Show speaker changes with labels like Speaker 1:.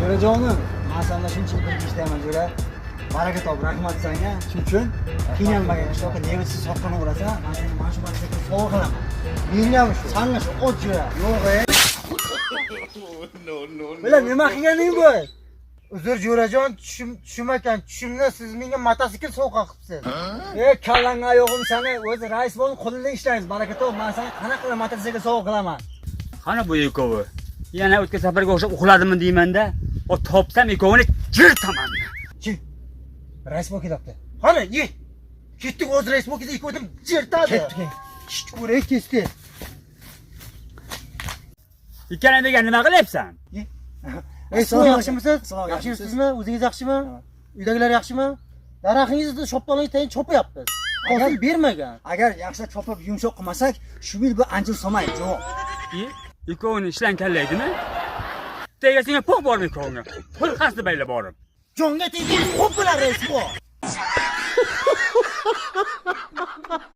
Speaker 1: Jo'rajonim, men sendan shuncha yil birga ishlayman, jo'ra. Baraka top, rahmat senga. Shuning uchun qiynalmagan ishlarga nevisiz sotqani urasan, men seni mana shu mototsikl sovg'a qilaman.
Speaker 2: Mengami shu?
Speaker 1: Sanga shu ot, jo'ra. Yo'q, e. Bular nima qilganing bu?
Speaker 2: Uzr, jo'rajon, tushim ekan. Tushimda siz menga mototsikl sovg'a qilibsiz.
Speaker 1: E, kallangga yo'g'im seni, o'zi rais bo'lib qo'lida ishlaymiz. Baraka top, men senga qanaqa qilib mototsikl sovg'a qilaman?
Speaker 3: Qani bu ikkovi? Yana o'tgan safarga o'xshab uxladimi deymanda. O topsam ikkovini jirtaman.
Speaker 1: Chi. Rais bo'lib ketyapti.
Speaker 2: Qani, ye. Ketdik, o'zi rais bo'lib ketdi, ikkovini jirtadi.
Speaker 1: Ketdik.
Speaker 2: Shit, ko'ray, tez tez.
Speaker 3: Ikkalang degan nima qilyapsan?
Speaker 2: Rais buva, yaxshimisiz?
Speaker 1: Assalomu alaykum.
Speaker 2: Yaxshimisizmi? O'zingiz yaxshimi? Uydagilar yaxshimi? Daraxtingizni shoptolingiz tayin chopyapmiz. Hosil bermagan.
Speaker 1: Agar yaxshilab chopib yumshoq qilmasak, shu yil bu anjir solmaydi, yo'q.
Speaker 3: E, ikkovini ishlang kallaydimi? Tegasinga po'q bormi ikkovingga? Pul qasdi bayla borib.
Speaker 2: Jonga tegdingiz, xo'p bo'lar, rais buva.